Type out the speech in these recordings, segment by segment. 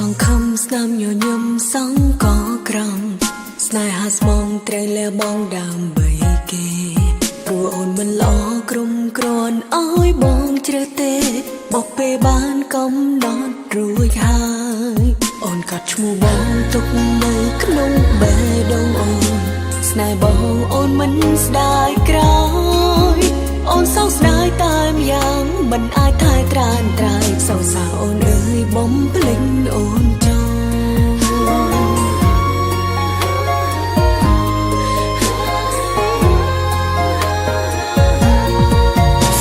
សង្ឃឹមស្នាមញញឹមសង្កក្រំស្នេហាស្មងត្រូវលះបង់ដើម្បីគេព្រោះអូនមិនល្អក្រុមគ្រាន់ឲ្យបងជ្រើសទេបោះពេលបានកំណត់រួចហើយអូនកត់ឈ្មោះបងទុកនៅក្នុងបេះដូងអូនស្នេហ៍បងអូនមិនស្ដាយក្រោយអូនសោកស្ដាយតាមយ៉ាងមិនអាចថែត្រានត្រើយសងសាអូនអើយបំភ្លេចអូនចោល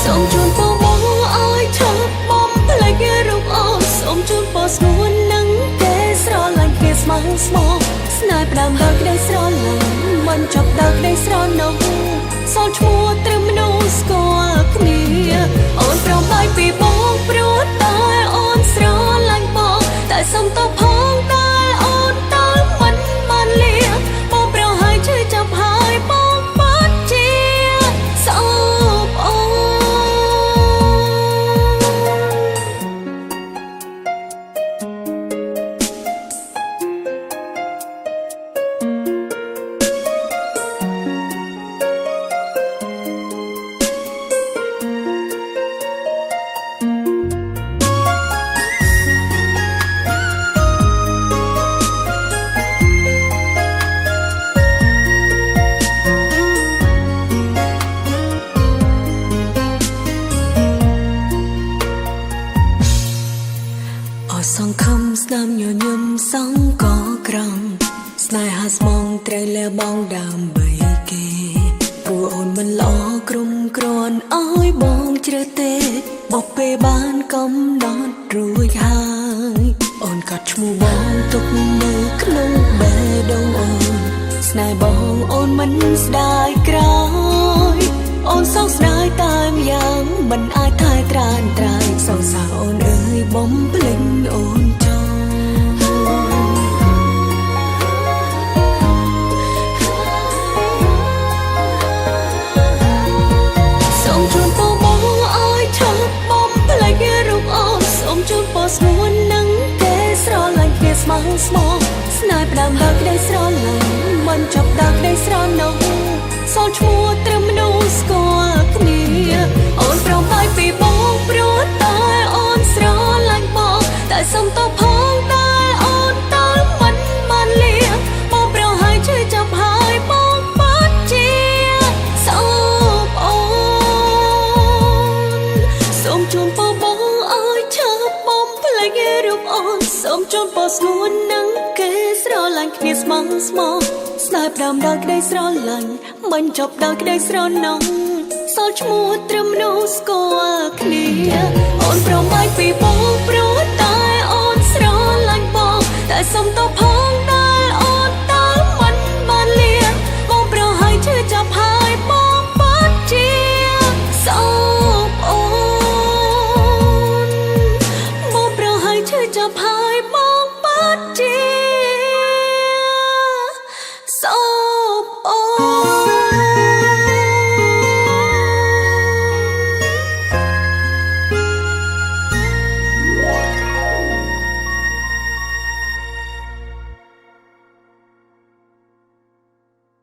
សូមជូនពរបងឲ្យឆាប់បំភ្លេចរូបអូនសូមជូនពរស្ងួននឹងគេស្រឡាញ់គ្នាស្មោះស្មោះស្នេហ៍ផ្ដើមដោយក្តីស្រឡាញ់មិនចប់ដោយក្តីស្រណោះសល់ឈ្មោះត្រឹមមនុស្សស្គាល់គ្នាអូនប្រមបាយពីបងព្រោះតែអូនស្រឡាញ់បងតែសុំតផងដែលអូនតើមិនបានលាបងប្រហើយជឿចាប់ហើយបងបាត់ជាស្អប់អូន អសង្ឃឹមស្នាមញញឹមសង្កក្រំស្នេហាស្មងត្រូវលះបង់ដើម្បីគេព្រោះអូនមិនល្អក្រុមគ្រាន់ឲ្យបងជ្រើសទេបោះពេលបានកំណត់រួចហើយអូនកត់ឈ្មោះបងទុកនៅក្នុងបេះដូងអូនស្នេហ៍បងអូនមិនស្ដាយក្រោយអូនសោកស្ដាយតាមយ៉ាងមិនអាចថែត្រានត្រើយសងសាអូនអើយបំភ្លេចអូនចោល សូមជូនពរបងឲ្យឆាប់បំភ្លេចរូបអូនសូមជូនពរស្ងួននឹងគេស្រឡាញ់គ្នាស្មោះស្មោះស្នេហ៍ផ្ដើមដោយក្តីស្រឡាញ់មិនចប់ដោយក្តីស្រណោះសល់ឈ្មោះត្រឹមមនុស្សស្គាល់គ្នាអូនប្រមបាយពីបងព្រោះតែអូនស្រឡាញ់បងតែសុំតផងដែលអូនតើមិនបានលាបងប្រហើយជឿចាប់ហើយបងបាត់ជាស្អប់អូនសូមជូនពរបងឲ្យឆាប់បំភ្លេចរូបអូនសូមជូនពរស្ងួននឹងគេស្រឡាញ់គ្នាស្មោះស្មោះស្នេហ៍ផ្ដើមដោយក្តីស្រឡាញ់មិនចប់ដោយក្តីស្រណោះសល់ឈ្មោះត្រឹមមនុស្សស្គាល់គ្នាអូន